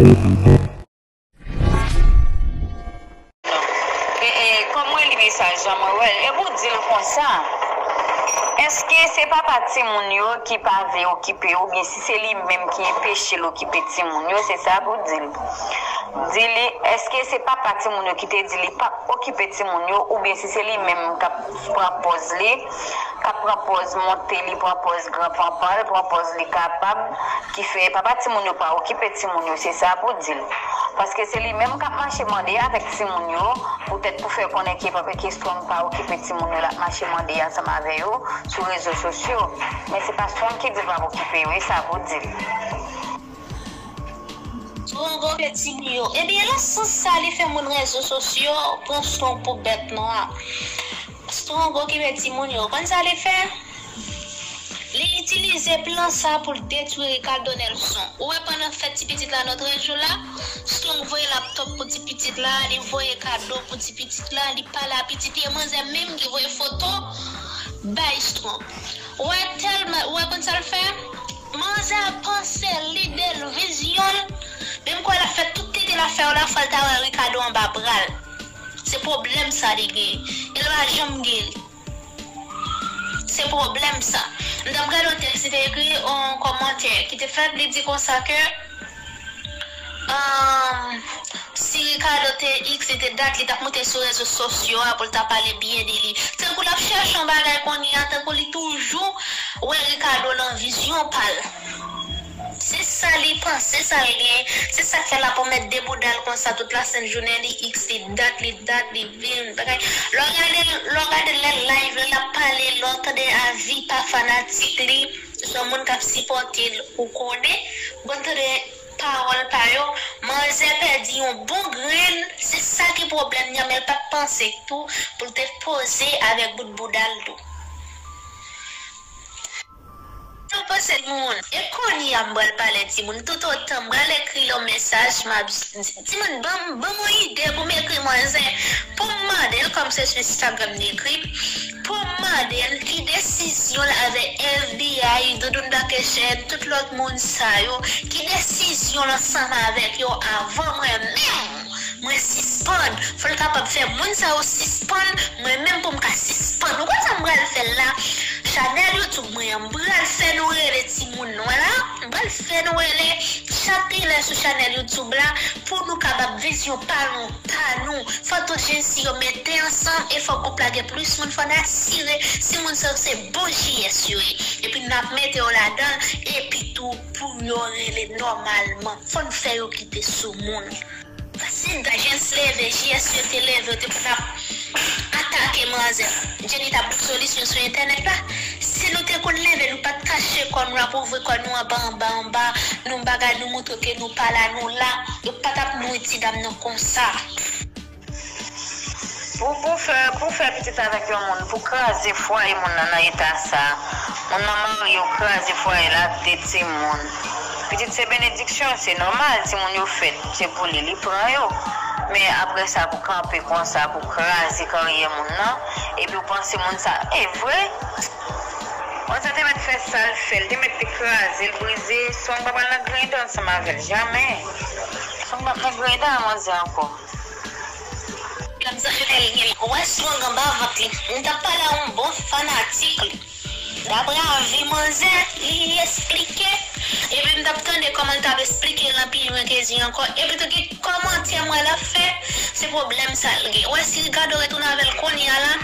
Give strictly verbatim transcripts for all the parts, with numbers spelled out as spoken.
E, e, kòm mwen li mesaj lan, mwen wè l. E pou di l konsa, èske se papa timoun yo ki pa vle okipe yo, oubyen si se li menm ki enpeche l okipe timoun yo, se sa pou di l. Di li, èske se papa timoun yo ki te di li p ap okipe timoun yo, oubyen si se li menm k ap pran pòz li, k ap pran pòz monte, li pran pòz gran panpan, li pran pòz li kapab, ki fè papa timoun yo pa okipe timoun yo, se sa pou di l. Paske se li menm k ap mache mande avèk timoun yo, poutèt pou fè konnen ke papa ke Strong pa okipe timoun yo, l ap mache mande ansanm avè yo sou rezo sosyo. Men se pa Strong ki di l p ap okipe yo, e sa pou di l. Strong okipe timoun yo. Ebyen, nan sans sa, li fè moun rezo sosyo pran Strong pou bèt nwa. Strong okipe timoun yo. Konn sa li fè? Li itilize plan sa pou l detwi Ricardo Nelson. Ou wè pandan fèt ti pitit la nan trèz jou la, Strong voye laptòp pou ti pitit la, li voye kado pou ti pitit la, li pale a pitit li, e manzè menm ki voye foto bay Strong. Ou wè tèlman, ou wè konn sa l fè? Manzè panse l, lide l, vizyon l, menm kwè l ap fè tout tete l ap fè yo la, fò l ta wè Ricardo anba bra l. Se pwoblèm sa li genyen. E l pa janm geri. Se pwoblèm sa. M t ap gade yon tèks, li te ekri yon kòmantè ki te fèt, li di konsa ke, um, si Ricardo te X, li te dat, li t ap moute sou rezo sosyo a pou l ta pale byen de li. Tankou l ap chèche yon bagay kounye a, tankou li toujou wè Ricardo nan vizyon pa l. Se sa li panse, sa l gen. Se sa k fè l ap pwomèt de bouda l konsa tout lasent jounen, li X, li dat, li dat, li vin, bagay. Lè w gade, lè w gade lè live la, l ap pale, lè w tande avi pa fanatik li, swa moun k ap sipòte l, ou konnen, ou konn tande pawòl pa yo, manzè pèdi yon bon grenn, se sa ki pwoblèm li an, men l pa t panse tou pou l te poze avèk bout bouda l tou. Yo panse moun. E kounye a m pral pale timoun. Toutotan m pral ekri yon mesaj, m ap di, timoun, ban m, ban m yon ide pou m ekri manzè. Pou m mande l, kòm se sou Instagram li ekri, pou m mande l ki desizyon l avèk F B I, Doudoune Bakechet, tout lòt moun sa yo, ki desizyon l ansanm avèk yo avan mwen menm. Mwen sispann. Fò l kapab fè moun sa yo sispann, mwen menm pou m ka sispann. Ou konn sa m pral fè l la? Chanèl YouTube mwen an, m pral fè nou rele timoun nou la. M pral fè nou rele chak kilè sou chanèl YouTube la pou nou kapab vizyon pa nou, pa nou. Fò tout jensi yo mete ansanm e fò gwoup la gen plis moun. Fò n asire si moun sa yo se bon J S yo ye. Epi n ap mete yo ladan l, epi tou pou yo rele nòmalman. Fò n fè yo kite sou moun. Si Dajens leve, J S yo te leve, yo te konn ap atake manzè. Jenny t ap bout solisyon sou entènèt la. Si nou te konn leve, nou pa t kache kò nou, ap ouvri kò nou anba, anba, anba, nou bagay, nou montre ke nou pa la, nou la, yo pa t ap nouri ti dam nan konsa. Pou, pou fè, pou fè pitit avèk yon moun, pou kraze fwaye moun nan nan eta sa. Moun nan marye, ou kraze fwaye l ak de timoun. Pitit se benediksyon, se nòmal, timoun yo fèt, se pou li, li pran yo. Men apre sa, pou kanpe konsa, pou kraze karyè moun nan, epi w panse moun sa, e vre? Manzè te mèt fè sa l fè, l te mèt te kraze l, brize, Strong pa pral nan griyen ansanm avè l, jamè. Strong p ap nan griyen a manzè ankò. Gad zanmi l gen. Ou wè Strong anba vant li. M t ap pale a yon bon fanatik li. Daprè avi manzè, li esplike. Epi m t ap tande kòman l t ap esplike l anpi mwen te di ankò. Epi tou ki kòmantè mwen l ap fè, se pwoblèm sa l gen. Ou wè si Ricardo retounen avè l kounye a la,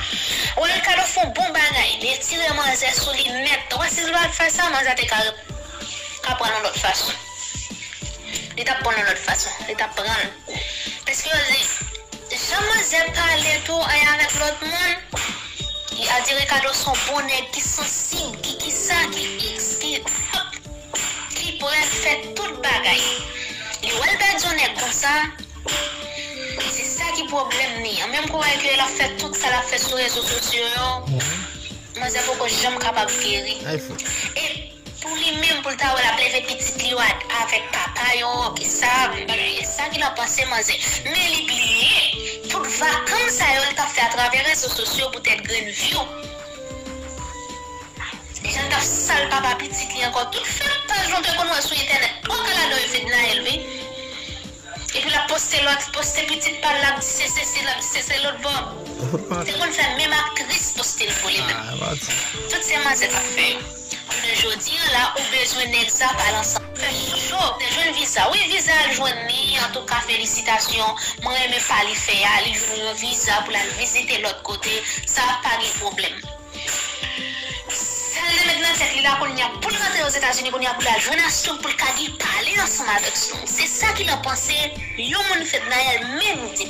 ou wè Ricardo fè yon bon bagay. Li retire manzè sou li nèt. Ou wè si l pa t fè sa, manzè te ka, ka pran l yon lòt fason. Li t ap pran l yon lòt fason. Li t ap pran l. Paske yo di, jan manzè pale tou, ay avèk lòt moun, li a di Ricardo se yon bon nèg ki sansib, ki, ki sa, ki iks, ki, ki prè fè tout bagay. Li wè l pèdi yon nèg konsa, se sa ki pwoblèm li an. Menm kou wè ke l ap fè tout sa l ap fè sou rezo sosyo yo, manzè poko janm kapab geri. E pou li menm, pou l ta wè l ap leve pitit li yo a, avèk papa yo, ki sa, bagay, e sa ki nan panse manzè. Men li bliye, tout vakans sa yo, li t ap fè atravè rezo sosyo poutèt grenn vyou. Jan l t ap sal papa pitit li ankò, tout fèk paj nou te konn wè sou entènèt, twa kala dòy fedna el, wi. Epi l ap poste lòt, poste pitit pa l, l ap di se sesi, l ap di se, se lòt bò. Te konn fè menm aktris poste l pou li menm. Tout se manzè k ap fè yo. Jounen jodi a la, ou bezwen nèg sa pa l ansanm. Fè cho, te jwenn viza. Wi, viza al jwenn li, antouka felisitasyon. Mwen renmen pa li fè a, li jwenn yon viza pou l al vizite lòt kote. Sa pa gen pwoblèm. Sa l te met nan tèt li la kounye a pou l rantre Ozetazini kounye a pou l al jwenn Armstrong pou l ka gen pale ansanm avèk Strong. Se sa ki nan panse yon moun Fednaelle menm di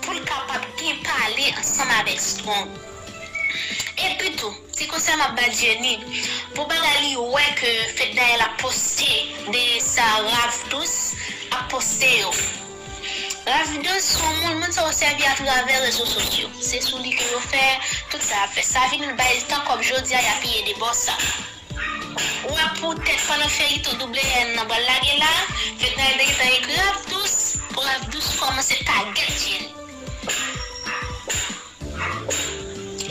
pou l kapab gen pale ansanm avèk Strong. Epi tou, ti konsèy m ap ba Jenny, pou bagay li wè ke Fednaelle ap poste de sa Ravdous ap poste yo. Ravdous se yon moun, moun sa yo sèvi atravè rezo sosyo. Se sou li ke yo fè tout sa y ap fè. Sa vin bay tan kòb jodi a, y ap piye de bò sa. Ou wè poutèt pandan feyton W N nan pral lage la, Fednaelle te gentan ekri Ravdous, pou Ravdous kòmanse tagèt Jenny.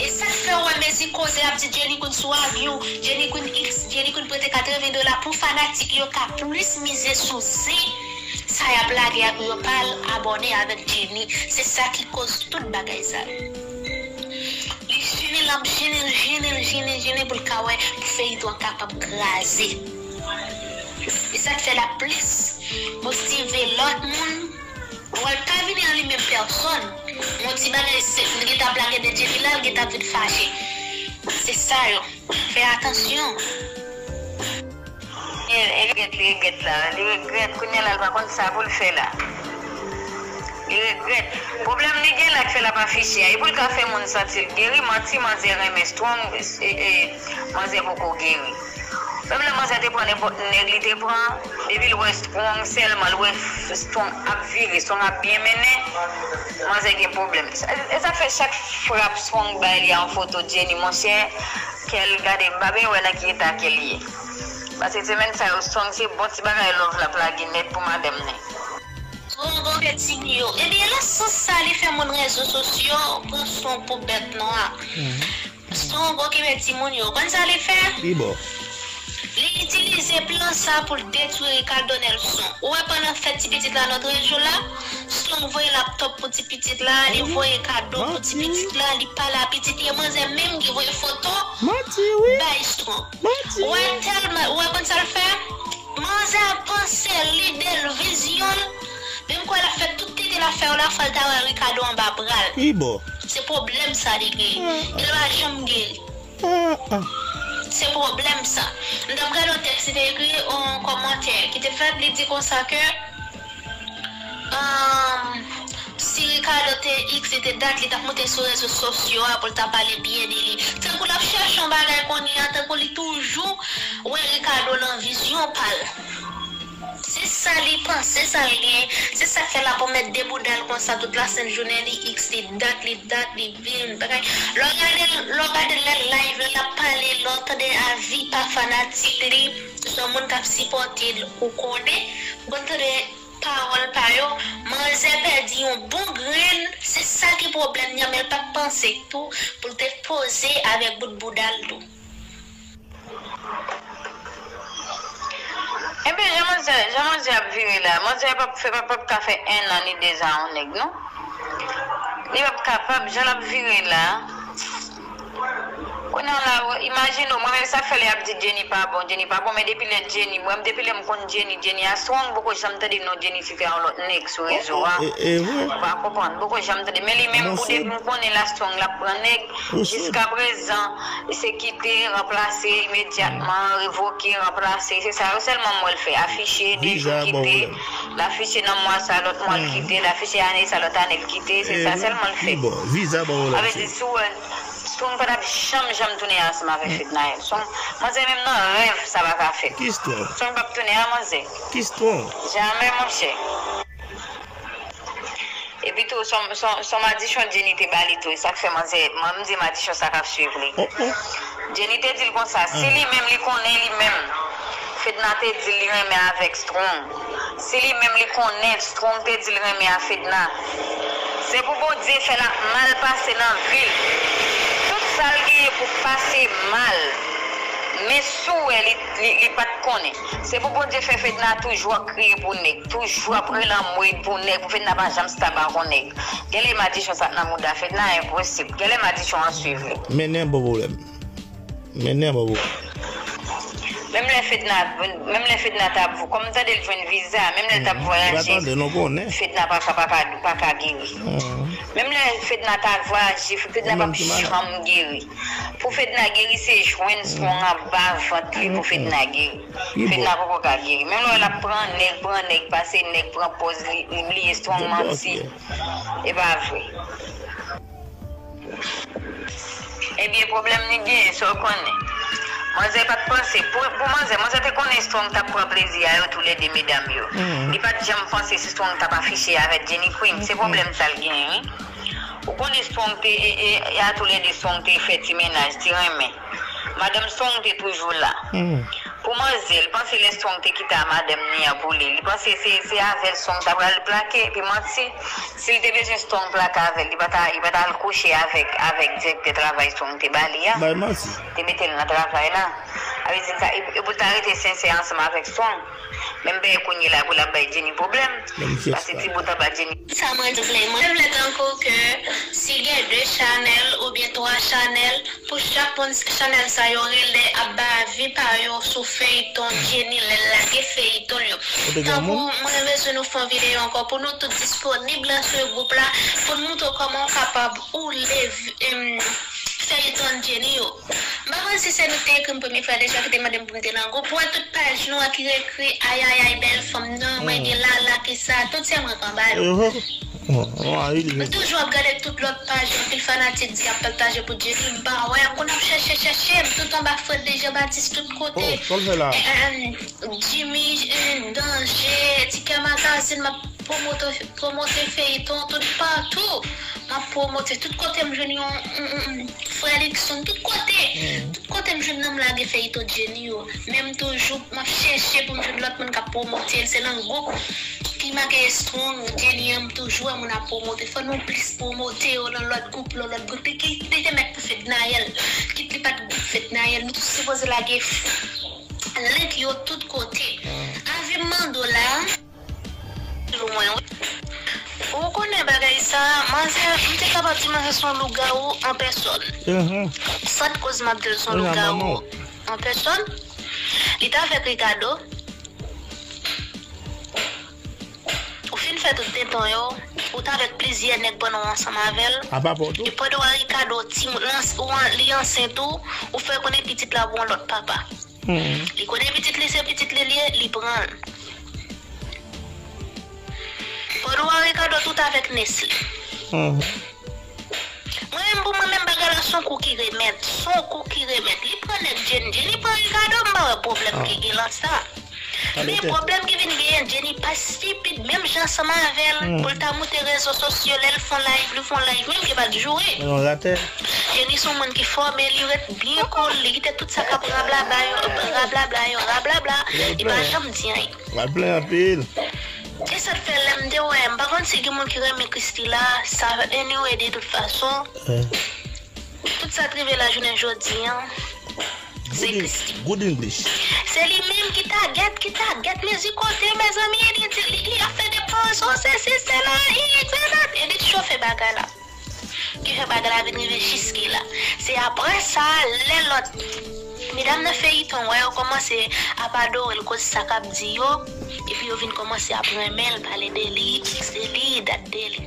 E sa k fè w wè mezi koze ap di Jenny Queen sou avyon, Jenny Queen X, Jenny Queen prete katreven dola pou fanatik yo ka plis mize sou zen sa y ap lage a pou yo pa al abòne avèk Jenny. Se sa ki koz tout bagay sa yo. Li jennen, l ap jennen, l jennen, l jennen, jennen pou l ka wè pou feyton an kapab kraze. E sa k fè l ap plis motive lòt moun. Bon, l pa vini an li menm pèsòn. Yon ti bagay senp, li gentan ap lage de Jenny la, l gentan ap vin fache. Se sa yo. Fè atansyon. E, e regrèt, li regrèt la. Li regrèt. Kounye a la, l pa konn sa pou l fè la. Li regrèt. Pwoblèm li gen la k fè l ap afiche a. E pou l ka fè moun santi l geri, manti, manzè renmen Strong, e, e, manzè poko geri. Menm lè manzè te pran nenpòt nèg li te pran, depi l wè Strong sèlman, l wè Strong ap vire, Strong ap byen mennen, manzè gen pwoblèm. E sa k fè chak frap Strong bay li a yon foto Jenny, monchè, kè l gade, m pa byen wè nan ki eta kè l ye. Pase semèn sa yo, Strong se bon ti bagay love l ap lage nèt pou madanm ni. Strong oke timoun yo. Ebyen, nan sans sa, li fè moun rezo sosyo pran Strong pou bèt nwa. Strong okipe timoun yo. Konn sa li fè? Li itilize plan sa pou l detwi Ricardo Nelson. Ou wè pandan fèt ti pitit la nan trèz jou la, Strong voye laptòp pou ti pitit la, li voye kado pou ti pitit la, li pale a pitit li, e manzè menm ki voye foto bay Strong. Ou wè tèlman, ou wè konn sa l fè? Manzè panse l, lide l, vizyon l, menm kwè l ap fè tout tete l ap fè yo la, fò l ta wè Ricardo anba bra l. Se pwoblèm sa li genyen. E l pa janm geri. Se pwoblèm sa. M t ap gade yon tèks li te ekri, yon kòmantè ki te fèt, li di konsa ke, um, si Ricardo te X, li te dat, li t ap moute sou rezo sosyo a pou l ta pale byen de li. Tankou l ap chèche yon bagay kounye a, tankou li toujou wè Ricardo nan vizyon pa l. Se sa li panse, sa l gen. Se sa k fè l ap pwomèt de bouda l konsa tout lasent jounen, li X, li dat, li dat, li vin, bagay. Lè w gade, lè w gade lè live la, l ap pale, lè w tande avi pa fanatik li, se yon moun k ap sipòte l, ou konnen, ou konn tande pawòl pa yo, manzè pèdi yon bon grenn, se sa ki pwoblèm li an, men l pa t panse tou pou l te poze avèk bout bouda l tou. Ebyen, jan manzè, jan manzè ap vire la, manzè p ap fè, p ap, p ap ka fè ennan ni dezan yon nèg, non. Li p ap kapab, jan l ap vire la. Kounye a la, imajine w, mwen menm sa k fè lè y ap di Jenny pa bon, Jenny pa bon, men depi lè Jenny, mwen menm depi lè m konn Jenny, Jenny a Strong, m poko janm tande non Jenny site a yon lòt nèg sou rezo a. Ou pa konprann, m poko janm tande. Men li menm, pou depi m konnen l a Strong, l ap pran nèg, jiskaprezan, se kite, ranplase imedyatman, revoke, ranplase. Se sa yo sèlman m wè l fè. Afiche, de jou kite, l afiche nan mwa sa, lòt mwa l kite, l afiche ane sa, lòt ane l kite. Se sa sèlman l fè. Sa vle di, si w wè, Strong pa t ap janm, janm tounen ansanm avèk Fednaelle. Strong, manzè menm nan rèv, sa pa ka fèt. Strong p ap tounen a manzè. Jamè, monchè. Epi tou, se yon, se yon, se yon madichon Jenny te ba li tou. E sa k fè manzè, mwen, m di madichon sa k ap swiv li. Jenny te di l konsa, si li menm li konnen li menm, Fedna te di l li renmen avèk Strong. Si li menm li konnen Strong te di l renmen a Fedna, se pou Bondye fè l ap mal pase nan vi l. Tout sa l genyen pou pase mal Men si w wè li, li, li pa t konnen. Se pou Bondye fè Fedna toujou ap kriye pou nèg, toujou ap rele anmwey pou nèg, pou Fedna pa janm stable ak yon nèg. Genlè madichon sa t nan mouda Fedna, enposib. Genlè madichon an swiv li. Mennen bon pwoblèm. Mennen bon pwoblèm. Menm lè Fedna, menm lè Fedna t ap, kòm m tande l jwenn viza, menm lè l t ap vwayaje, Fedna pa ka, pa ka, pa ka geri. Menm lè Fedna t al vwayaje, Fedna p ap janm geri. Pou Fedna geri, se jwenn Strong anba vant li pou Fedna geri. Fedna poko ka geri. Menm lè l ap pran nèg, pran nèg, pase nèg, pran pòz li, li bliye Strong manti. E pa vre. Ebyen, pwoblèm li genyen, sa w konnen. Manzè pa t panse, pou, pou manzè, manzè te konnen Strong t ap pran plezi a yo toulède medam yo. Li pa t janm panse si Strong t ap afiche avèk Jenny Queen. Se pwoblèm sa l genyen, wi. Ou konnen Strong te, e, e, e a toulède Strong te fè ti mennaj, ti renmen. Madanm Strong te toujou la. Pou manzè, li panse lè Strong te kite a madanm ni an pou li, li panse se, se avè l Strong ta pral plake, epi manti. Si l te bezwen Strong plake avè l, li pa ta, li pa ta al kouche avèk, avèk direktè travay Strong te ba li a. Bay manti. Te mete l nan travay la. A vle di sa, e, e pou l ta rete sensè ansanm avèk Strong. Menm bagay kounye la pou l ap bay Jenny pwoblèm. Paske ti bout anba Jenny. Sa mwen di klèman. Mwen vle tankou ke si gen de chanèl oubyen twa chanèl, pou chak moun chanèl sa yo rele ap ba avi pa yo sou feyton Jenny lè l lage feyton yo. Tankou mwen bezwen nou fè yon videyo ankò pou nou tout disponib lan sou gwoup la, pou n montre w kòman w kapab ou leve, em, feyton Jenny yo. M pa konn si se nou ki te ekri m premye fwa deja, ki te mande m pou m te nan gwoup. Ou wè tout paj nou an ki ekri ayayay bèl fanm nan, mwen gen lala ki sa, tout se mwen k anba yo. M toujou ap gade tout lòt paj yo, anpil fanatik di ap pataje pou Jenny, m pa wè, m konn ap chèche, chèche, m tout anba Fred de Jean Baptiste tout kote. Jimmy, eh, Danje, Ti Kè Magazine, m ap pwomote, pwomote feyton tout patou. M ap pwomote tout kote m jwenn yon, yon, yon, yon Frè Luckson, tout kote. Tout kote m jwenn nan m lage feyton Jenny yo. Men m toujou, m ap chèche pou m jwenn lòt moun k ap pwomote l. Se nan gwoup ki make Strong, Jenny an, m toujou wè moun ap pwomote. Fò nou plis pwomote yo nan lòt gwoup, nan lòt gwoup. Li, li te mèt pou Fednaelle. Kit li pa t gwoup Fednaelle, nou tout sipoze lage link yo tout kote. Avi m mande w la. Ou konnen bagay sa, manzè, m te kapab di manzè se yon lougawou an pèsòn. Sa t koz m ap di l se yon lougawou an pèsòn? Li t avèk Ricardo. Ou fin fè tout tentan yo, ou t avèk plizyè nèg pandan w ansanm avè l. E pandan w a Ricardo, timoun, li ansent ou, ou fè konnen pitit la pou yon lòt papa. Li konnen pitit li se pitit li li ye, li pran l. Pandan w a Ricardo tout avèk Nesly. Mwen menm pou mwen menm bagay la se yon kou ki remèt, se yon kou ki remèt. Li pran nèg Jenny, Jenny pran Ricardo, m pa wè pwoblèm ki gen lan sa. Men pwoblèm ki vin genyen, Jenny pa stipid menm jan ansanm avè l pou l ta moute rezo sosyo lè l fè yon live, li fè yon live menm ki pa t joure. Jenny se yon moun ki fòme, li ret byen cool, li kite tout sa k ap rablabla yo, rablabla yo, rablabla, li pa janm di anyen. L ap plenyen anpil. E sa k fè lè m te wè, m pa konn si gen moun ki renmen Christie la, sa anyway de tout fason. Tout sa k rive la jounen jodi an, se Christie. Good English. Se li menm ki tagèt, ki tagèt mezi kote, mezanmi, li di, li, li ap fè de pòz, o, se si, se la, i, i, e li t chofe bagay la. Ki fè bagay la vin rive jiske la. Se apre sa, lè lòt medam nan feyton wè yo kòmanse ap adore l koz sa k ap di yo, epi yo vin kòmanse ap renmen l, pale de li, x de li, dat de li.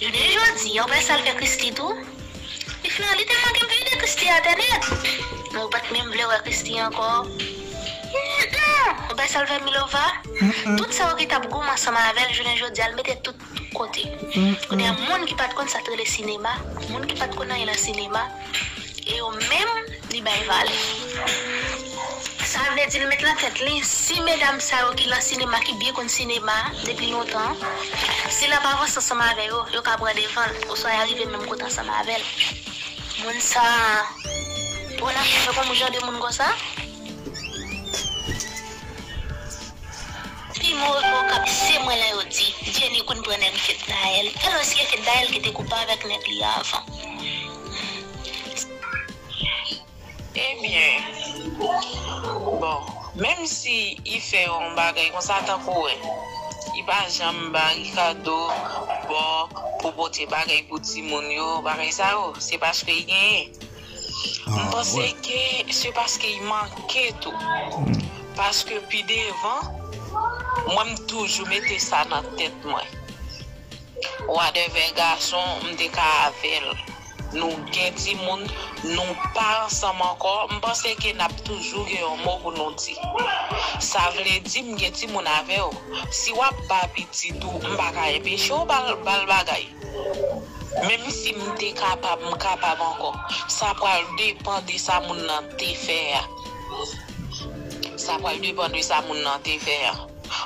Jounen jodi a, ou wè sa l fè Christie tou? Li fè, li te manke m vide Christie atè nèt. Men ou pa t menm vle wè Christie ankò. Ou wè sa l fè Milova? Tout sa yo ki t ap goumen ansanm avè l, jounen jodi a, l mete tout kote. Kounye a, moun ki pa t konn sa t rele sinema, moun ki pa t konn anyen nan sinema, e yo menm, li bay valè. Sa vle di, l met nan tèt li, si medam sa yo ki nan sinema, ki byen konn sinema depi lontan, si l ap avanse ansanm avè yo, yo ka pran devan l, oswa y a rive menm kote ansanm avè l. Moun sa, bon, l ap fè konn jan de moun konsa? Pi mo okap se mwen lè yo di Jenny konn pran nèg Fednaelle. Alòske Fednaelle ki te koupe avèk nèg li avan. Ebyen, si li fè yon bagay konsa tankou wè, li pa janm ba Ricardo bò pou pote bagay pou timoun yo, bagay sa yo, se paske li genyen. M panse ke se paske li manke tou. Paske pi devan, mwen m toujou mete sa nan tèt mwen. Wadèvè gason, m te ka avè l. Nou gen timoun, nou pa ansanm ankò. M panse ke n ap toujou gen yon mo pou nou di. Sa vle di m gen timoun avè w. Si w ap ba pitit ou, m pa ka enpeche w ba l, ba l bagay. Menm si m te kapab, m kapab ankò. Sa pral depann de sa moun nan te fè a. Sa pral depann de sa moun nan te fè a.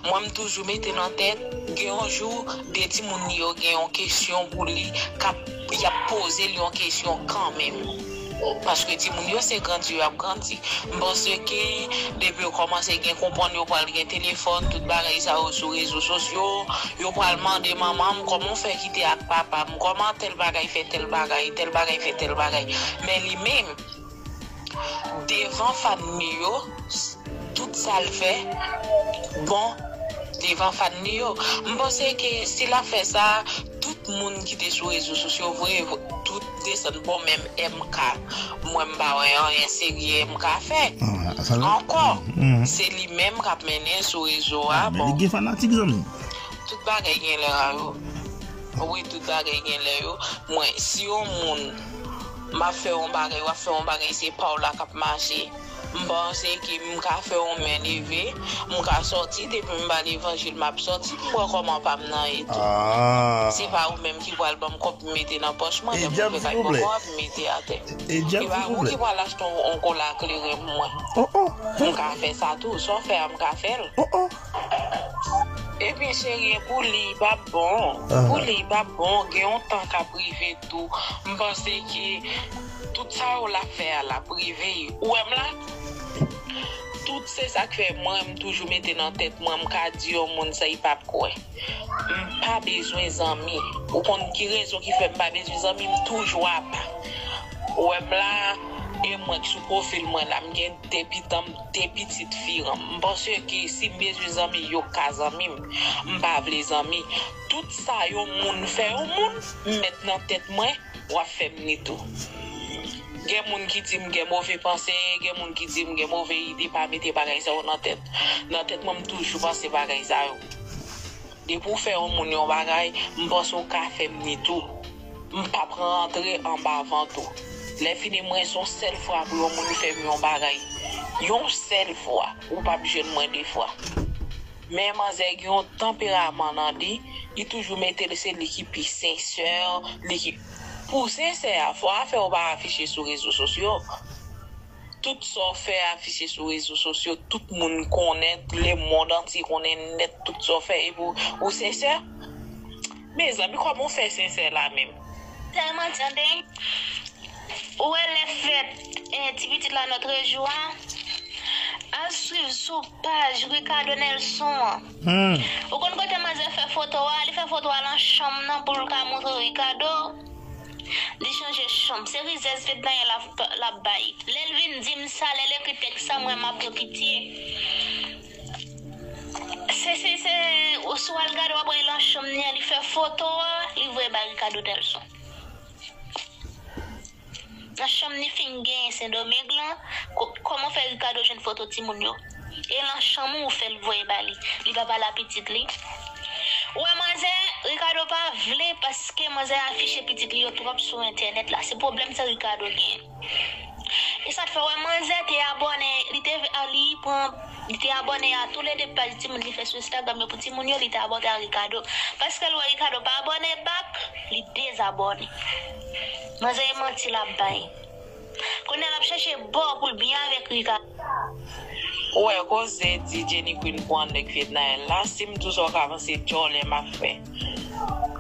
Mwen, m toujou mete nan tèt, gen yon jou, de timoun li yo gen yon kesyon pou li, k ap, y ap poze l yon kesyon kanmenm. Paske timoun yo se grandi yo ap grandi. M panse ke depi yo kòmanse gen konprann, yo pral gen telefòn, tout bagay sa yo sou rezo sosyo, yo pral mande manman m kòman w fè kite ak papa m, kòman tèl bagay fè tèl bagay, tèl bagay fè tèl bagay. Men li menm, devan fanmi yo, tout sa l fè bon devan fanmi yo. M panse ke si l ap fè sa, tout moun ki te sou rezo sosyo vre, tout desann bon, menm M K, mwen m pa wè anyen serye M K fè. Ankò, se li menm k ap mennen sou rezo a. Bon, li gen fanatik, zanmi. Tout bagay gen lè a yo. Wi, tout bagay gen lè yo. Mwen, si yon moun, m ap fè yon bagay, w ap fè yon bagay, se pa w la k ap mache. M panse ke m ka fè yon men leve, m ka sòti, depi m ba levanjil, m ap sòti, m wè kòman pa m nan ye tou. Se pa ou menm ki pral ban m kòb m mete nan pòch mwen, lè m rive kay poko ap mete atè. E pa ou ki pral achte yon, yon kola kleren pou mwen. M ka fè sa tou, sa w fè a, m ka fè l. Ebyen, cheri, e pou li, li p ap bon. Pou li, li p ap bon. Gen yon tan k ap rive tou. M panse ke tout sa yo l ap fè a, l ap rive. Ou wè m la? Tout se sa k fè mwen, m toujou mete nan tèt mwen, m ka di yon moun sa, li p ap kwè. M pa bezwen zanmi. Ou konn ki rezon ki fè m pa bezwen zanmi? M toujou apa. Ou wè m la, e mwen k sou pwofil mwen la, m gen de pitit, de pitit fi ranm. M panse ke si m bezwen zanmi, yo ka zanmi m. M pa vle zanmi. Tout sa yon moun fè yon moun, m met nan tèt mwen, w ap fè m ni tou. Gen moun ki di m gen move panse, gen moun ki di m gen move ide, pa mete bagay sa yo nan tèt. Nan tèt mwen, m toujou panse bagay sa yo. Depi w fè yon moun yon bagay, m panse w ka fè m ni tou. M p ap rantre anba vant ou. Lè fini, mwen se yon sèl fwa pou yon moun fè m yon bagay. Yon sèl fwa, ou p ap jwenn mwen de fwa. Men manzè gen yon tanperaman nan li, li toujou mete l se li ki pi sensè, li ki... Pou sensè a, fò afè w pa afiche sou rezo sosyo. Tout sa w fè afiche sou rezo sosyo, tout moun konnen, lemonn antye konnen nèt tout sa w fè, epi w, ou sensè? Mezanmi, kòman w fè sensè la menm? Tèlman tande, ou wè lè fèt, eh, ti pitit la nòtrejou a, al swiv sou paj Ricardo Nelson an. Ou konn kote manzè fè foto a? Li fè foto a nan chanm nan pou l ka montre Ricardo. Li chanje chanm. Se rizèz Fednaelle l ap, l ap bay. Lè l vin di m sa, lè l ekri tèks sa, mwen m ap pran pitye. Se, se, se, ou si w al gade, w ap wè l nan chanm li an, li fè foto a, li voye bay Ricardo Nelson. Nan chanm li fin genyen Sendomeng lan, ko-, kòman fè Ricardo jwenn foto timoun yo? E nan chanm ou fè l voye ba li. Li pa pale a pitit li. Ou wè manzè, Ricardo pa vle paske manzè afiche pitit li yo twòp sou entènèt la. Se pwoblèm sa Ricardo genyen. E sa k fè w wè manzè te abòne, li te, a, li pran, li te abòne a toulede paj timoun li fè sou Instagram yo pou timoun yo, li te abòne a Ricardo. Paske l wè Ricardo pa abòne back, li dezabòne. Manzè e manti l ap bay. Kounye a l ap chèche bò pou l byen avèk Ricardo. Ou wè koze di Jenny Queen pran nèg Fednaelle la, si m di w sa w ka panse djòlè m ap fè.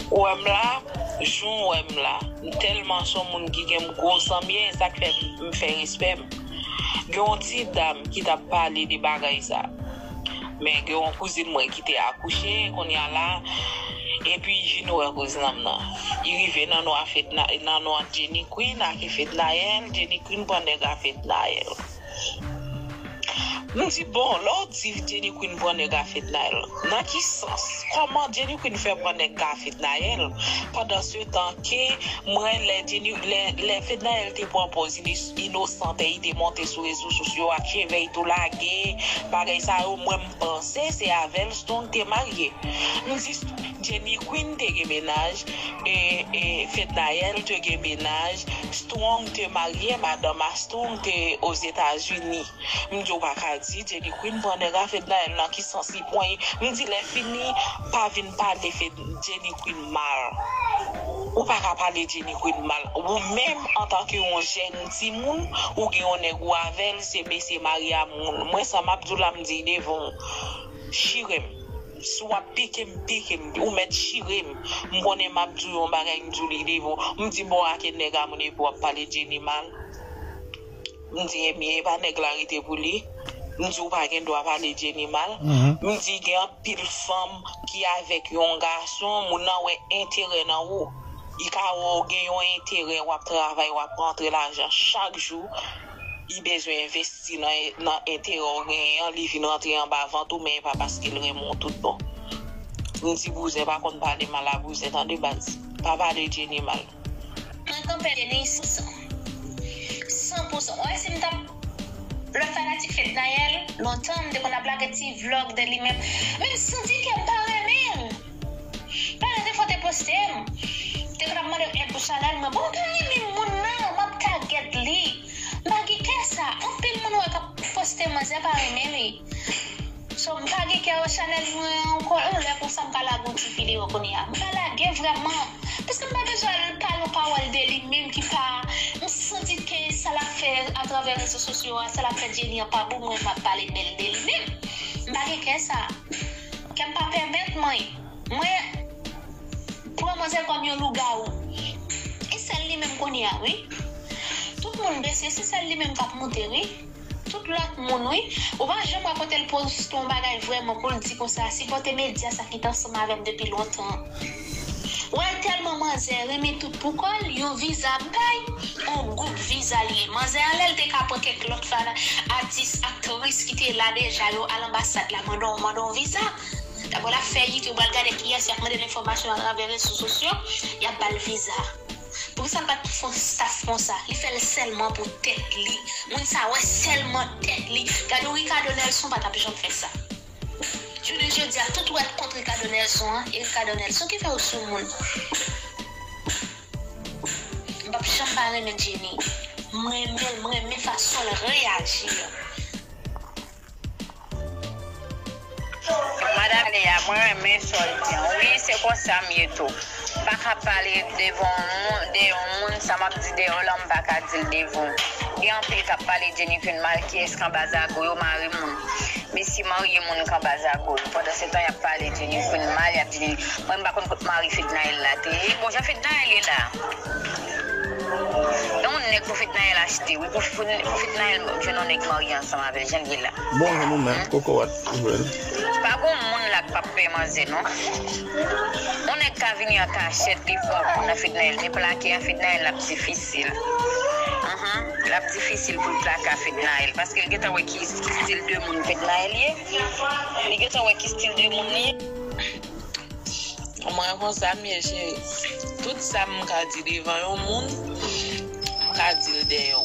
Ou wè m la, jan w wè m la, m tèlman se yon moun ki gen m gwo san m ye, e sa k fè m fè respè m. Gen yon ti dam ki t ap pale de bagay sa. Men gen yon kouzin mwen ki te akouche, kounye a la, epi Jino wè kouzin an m nan. Li rive nan non a Fedna, nan non a Jenny Queen, ake Fednaelle, Jenny Queen pran nèg a Fednaelle. M di, bon, lè w di Jenny Queen pran nèg a Fednaelle, nan ki sans? Kòman Jenny Queen fè pran nèg a Fednaelle? Pandan se tan ke mwen, lè Jenny, lè, lè Fednaelle te pran pòz inis-, inosant e li te monte sou rezo sosyo ak cheve l tou lage, bagay sa yo, mwen m panse se avè l Strong te marye. M di Jenny Queen te gen mennaj, e, e Fednaelle te gen mennaj, Strong te marye, madanm a Strong te Ozetazini. M di w pa ka di Jenny Queen pran nèg a Fednaelle nan ki sans li pran. M di lè fini, pa vin pale Fed-, Jenny Queen mal. Ou pa ka pale Jenny Queen mal. Ou menm, antanke yon jèn timoun, ou gen yon nèg ou avè l, se mesye mari a moun. Mwen, sa m ap di w la, m di l devan w. Chire m. Si w ap pike m, pike m. Ou mèt chire m. M konnen m ap di w yon bagay, m di w li devan w. M di bon, ake nèg a moun epi w ap pale Jenny mal. M di, ebyen, e pa nèg la rete pou li. M di, ou pa gen dwa pale Jenny mal. M di, gen anpil fanm ki avèk yon gason, moun nan wè enterè nan ou. Li ka wè w gen yon enterè, w ap travay, w ap rantre lajan chak jou. Li bezwen envesti nan, nan enterè w genyen an, li vin rantre anba vant ou, men e pa paske l renmen w tout bon. M di, bouzen pa konn pale mal a bouzen, tande baz. Pa pale Jenny mal. Mwen kanpe Jenny san pou san. San pou san. Ou wè si m t ap lòt fanatik Fednaelle, lontan m te konn ap lage ti vlog de li menm. Men m santi ke m pa renmen l. Pale te fò te poste m. Te konn ap mande m èd pou chanèl mwen. Bon, m pa renmen moun nan, m ap tagèt li. M pa gen kè sa. Anpil moun wè k ap poste manzè pa renmen li. So, m pa gen kè chanèl mwen ankò. Yon lè konsa m ka lage yon ti videyo kounye a. M pa lage vrèman. Paske m pa bezwen al pale yon pawòl de li menm ki pa. M santi ke sa l ap fè atravè rezo sosyo a, sa l ap fè Jenny an pa bon, mwen m ap pale bèl de li menm. M pa gen kè sa. Kè m pa pèmèt mwen. Mwen pran manzè kòm yon lougawou. E sèl li menm kounye a, wi. Tout moun bese, se sèl li menm k ap monte, wi. Tout lòt moun, wi. Ou pa janm wè kote l poste yon bagay vrèman pou l di konsa, sipòte medya sa ki t ansanm avè m depi lontan. Wè tèlman manzè renmen tout pou kò l, yon viza bay, yon gwoup viza l ye. Manzè a lè l te ka pran kèk lòt fana, atis, aktris ki te la deja yo al anbasad la mande yon, mande yon viza. Dabò l ap fè YouTube, al gade kiyès y ap mande l enfòmasyon atravè rezo sosyo, y ap ba l viza. Poukisa l pa t fè yon staff konsa? Li fè l sèlman pou tèt li. Moun sa wè sèlman tèt li. Gade yon Ricardo Nelson pa t ap janm fè sa. Jounen jodi a, tout wè kont Ricardo Nelson an, e Ricardo Nelson ki fè yo sou moun. M p ap janm pa renmen Jenny. M renmen l, m renmen fason l reyaji an. Madanm Lea, mwen renmen sa w di an. Wi, se konsa m ye tou. M pa ka pale devan yon moun, de yon moun, sa m ap di deyò la, m pa ka di l devan w. Gen anpil k ap pale Jenny Queen mal, kiyès k anba zago yo, mari moun. Mesye marye moun k anba zago yo. Pandan se tan, y ap pale Jenny Queen mal, y ap di Jenny. Mwen, m pa konn kot mari Fednaelle la te ye. Bon, jan Fednaelle ye la. E yon nèg pou Fednaelle achte, wi. Pou, pou, pou Fednaelle jwenn yon nèg marye ansanm avè l, jan l ye la. Bon, jan nou menm, koko wat, ou wè l. Pa gon moun la k p ap pè manzè, non. Yon nèg ka vini an kachèt, li fè yon kou nan Fednaelle, deplake a Fednaelle, l ap difisil. Ahan, l ap difisil pou l plake a Fednaelle, paske l gentan wè ki, ki stil de moun Fednaelle ye. Li gentan wè ki stil de moun li ye. Mwen konsa m ye, cheri. Tout sa m ka di devan yon moun, m ka di l dèyè w.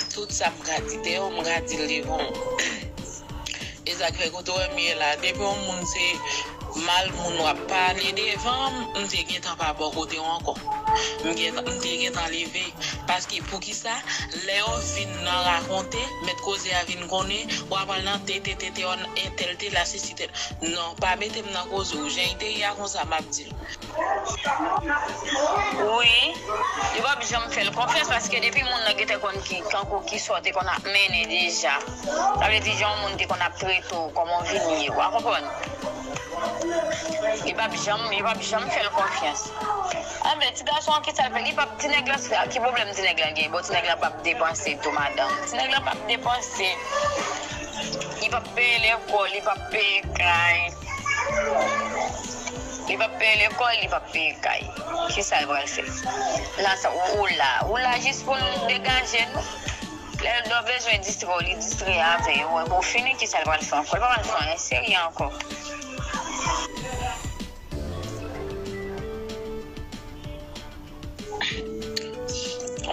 Tout sa m ka di dèyè w, m ka di l devan w. E sa k fè kote w wè m ye la, depi yon moun se mal moun w ap pale devan m, m te gentan pa bò kote w ankò. M gentan, m te gentan leve. Paske poukisa, lè yo fin nan rakonte, mèt koze a vin konnen, w ap al nan te, te, te, te, entèl te la, sesi, tèl. Non, pa mete m nan koze w. Jan l te ye a konsa m ap di l. Wi, li p ap janm fè l konfyans paske depi moun nan gentan konn ki, tankou ki sa w te konn ap mennen deja. Sa vle di jan yon moun te konn ap trete w, kòman w vin ye, w a konprann? Li p ap janm, li p ap janm fè l konfyans. Anben, ti gason an, ki sa l fè? Li p ap, ti nèg la, ki pwoblèm ti nèg la gen? Bon, ti nèg la p ap depanse tou, madanm. Ti nèg la p ap depanse. Li p ap peye lekòl, li p ap peye kay. Li p ap peye lekòl, li p ap peye kay. Kisa l pral fè? La sa, ou, ou la. Ou la jis pou n degaje nou. Lè l do bezwen distrè w, li distrè avè yo. Epi w fini, kisa l pral fè ankò? L pa pral fè anyen serye ankò.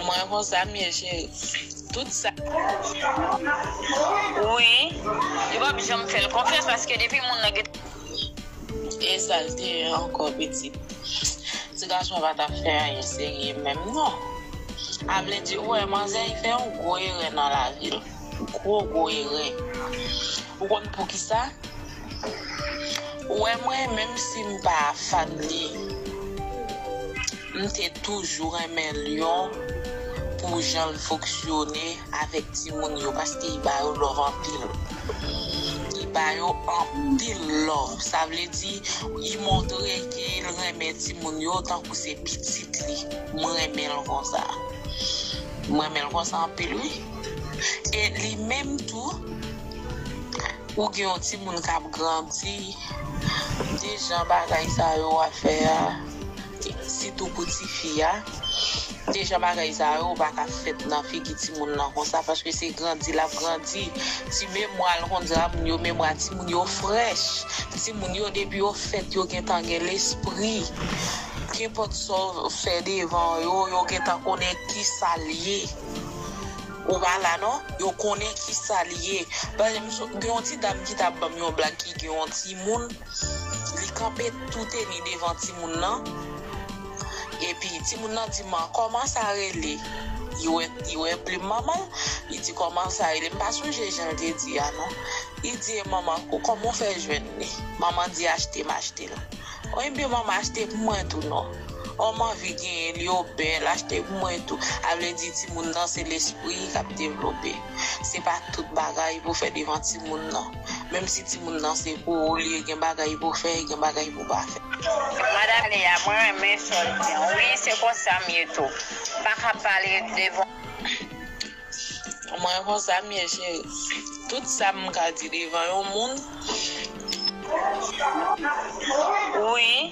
Mwen konsa m ye, cheri. Tout sa. Wi. Li p ap janm fè l konfyans paske depi moun nan gen. E sa l te ye ankò, pitit. Ti gason pa t ap fè anyen serye menm, non. A vle di, ou wè, manzè, li fè yon gwo erè nan lavi l. Gwo, gwo erè. Ou konn poukisa? Ou wè, mwen, menm si m pa fan li, m te toujou renmen Lion pou jan l fonksyone avèk timoun yo, paske li ba yo love anpil. Li ba yo anpil love. Sa vle di, li montre ke l renmen timoun yo tankou se pitit li. Mwen renmen l konsa. Mwen renmen l konsa anpil, wi. E li menm tou, ou gen yon timoun k ap grandi, de jan bagay sa yo w ap fè a, sitou pou tifi a, de jan bagay sa yo pa ka fèt nan figi timoun nan konsa, paske se grandi l ap grandi. Ti memwa l, konn di a moun yo, memwa timoun yo frèch. Timoun yo, depi yo fèt, yo gentan gen lespri. Kenpòt sa w fè devan yo, yo gentan konnen kisa l ye. Ou pa la non, yo konnen kisa l ye. Pa egzanp, gen yon ti dam ki t ap ban m yon blag ki gen yon timoun, li kanpe tou teni devan timoun nan. Epi timoun nan di, "Man, kòman sa rele?" Li wè, li wè plim manman l, li di, "Kòman sa rele?" M pa sonje jan l te di a non. Li di, "E manman, kòman w fè jwenn li?" Manman di, "Achte m achte l." Ebyen manman achte pou mwen tou non. O m anvi genyen l, yo bèl, achte pou mwen tou. A vle di timoun nan se lespri k ap devlope. Se pa tout bagay pou fè devan timoun nan. Menm si timoun nan se pou ou li ye, gen bagay pou fè, gen bagay pou pa fè. Madan Leya, mwen renmen sa w di an. Wi, se konsa m ye tou. Pa ka pale devan. Mwen konsa m ye, cheri. Tout sa m ka di devan yon moun. Wi.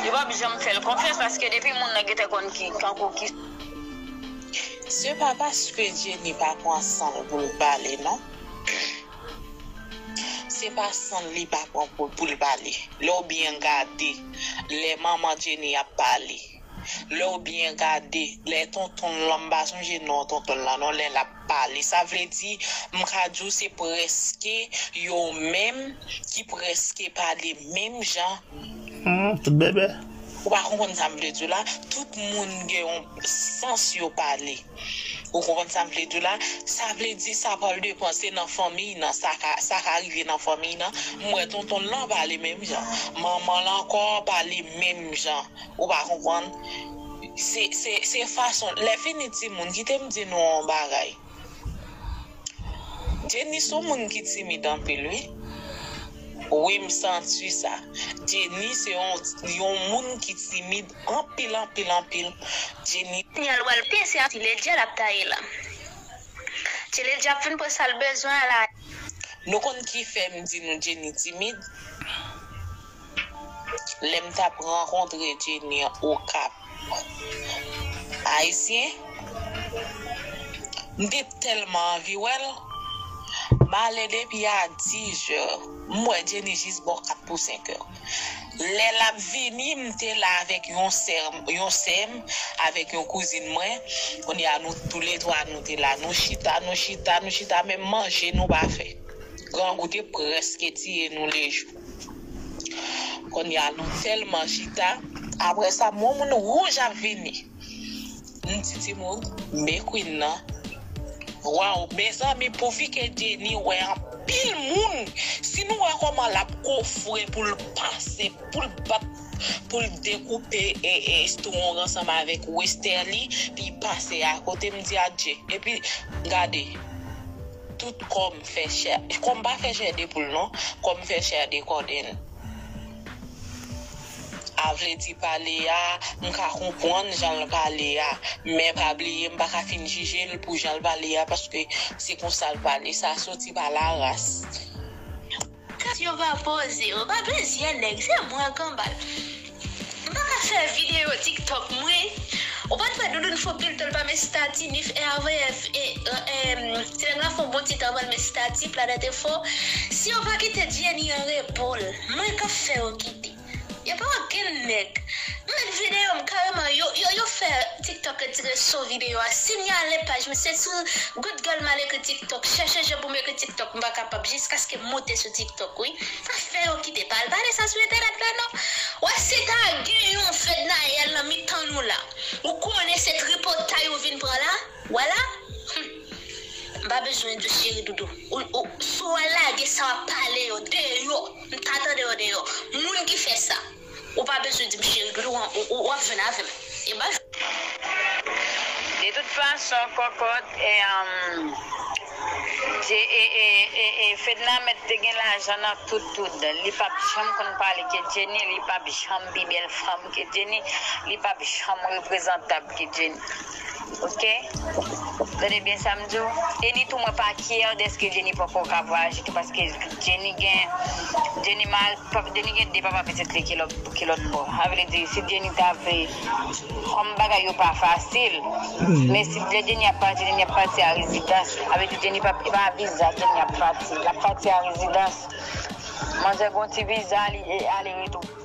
Li p ap janm fè l konfyans paske depi moun nan gentan konn ki, kankou ki. Se pa paske Jenny pa pran san l pou l pale, non. Se pa san l li pa pran pou, pou l pale. Lè w byen gade, lè manman Jenny ap pale, lè w byen gade, lè tonton l lan, m pa sonje non tonton l lan non, lè l ap pale. Sa vle di, m ka di w se prèske yo menm ki prèske pale menm jan. Hmm, tout bèbè. Ou pa konprann sa m vle di w la? Tout moun gen yon sans yo pale. Ou konprann sa m vle di w la? Sa vle di sa pral depann se nan fanmiy nan, sa ka, sa ka rive nan fanmiy nan. M wè tonton l lan pale menm jan. Manman l ankò pale menm jan. Ou pa konprann? Se, se, se fason, lè fini timoun, kite m di nou yon bagay. Jenny se yon moun ki timid anpil, wi. Wi, m santi sa. Jenny se yon, yon moun ki timid anpil, anpil, anpil. Jenny. Kounye a l pral peze a ti ledja l ap taye la. Ti ledja ap vin pran sa l bezwen an la. Nou konn ki fè m di nou Jenny timid? Lè m t ap rankontre Jenny Okap Ayisyen, m te tèlman anvi wè l. M ale depi a dis è. M wè Jenny jis bò kat pou senk è. Lè l ap vini, m te la avèk yon sè, yon sè m, avèk yon kouzin mwen. Kounye a, nou toulètwa, nou te la. Nou chita, nou chita, nou chita, menm manje nou pa fè. Grangou te prèske tiye nou lejou. Kounye a, nou tèlman chita. Apre sa, m wè moun wouj ap vini. M di timoun, men Queen nan. Waw, mezanmi, pouvi ke Jenny wè anpil moun. Si nou wè kòman l ap gofre pou l pase, pou l bat, pou l dekoupe e, e, strong ansanm avèk Westerlie, pi pase akote, m di adje. Epi, gade, tout kò m fè chè. Kò m pa fè chè de poul non, kò m fè chè de kòdèn. A vle di pale a, m ka konprann jan l pale a, men pa bliye m pa ka fin jije l pou jan l pale a, paske se konsa l pale, sa soti pa laras. Kesyon pa poze, ou pa bezwen nèg, se mwen kanbal. M pa ka fè videyo TikTok mwen, Ou pa t wè Doudoune fè pil tan l pa met estati, ni fè avè, e, e, e, ti nèg la fè yon bon ti tan anvan l met estati, Planèt Enfo. Si yo pa kite Jenny an repo l, mwen k ap fè yo kite. Yo pa okenn nèg. M met videyo m kareman, yo, yo, yo fè TikTok retire son videyo a, sinyale paj mwen, se sou Good Girl m al ekri TikTok, chèche jan pou m ekri TikTok, m pa kapab, jiskaske m moute sou TikTok, wi. Sa fè yo kite pa al pale sa sou entènèt la, non. Wè, si ta gen yon Fednaelle nan mitan nou la, ou konnen se tripotay ou vin pran la, wè la, hmm, m pa bezwen di w cheri doudou. Ou, ou, si w al lage sa w ap pale yo deyò, m ta tande yo deyò. Moun ki fè sa, ou pa bezwen di m cheri doudou, w, w, w ap jwenn avè m. E ba. De tout fason, kòkòt, e, um, e, e, e, e, Fedna mèt te gen lajan nan tout, tout dan. Li p ap janm konn pale ke Jenny, li p ap janm pi bèl fanm ke Jenny, li p ap janm reprezantab ke Jenny. Ok? Tande byen sa m di w. E ni tou mwen pa kyè dèske Jenny poko ka vwayaje tou paske Jenny gen, Jenny mal, Jenny gen de papa pitit li ki lòt, ki lòt bò. Sa vle di, si Jenny ta vle, kòm bagay yo pa fasil, men si lè Jenny ap pati, Jenny ap pati a rezidans. Sa vle di, Jenny pa, pa viza, Jenny ap pati. L ap pati a rezidans. Manzè gon ti viza, li, e, ale retou.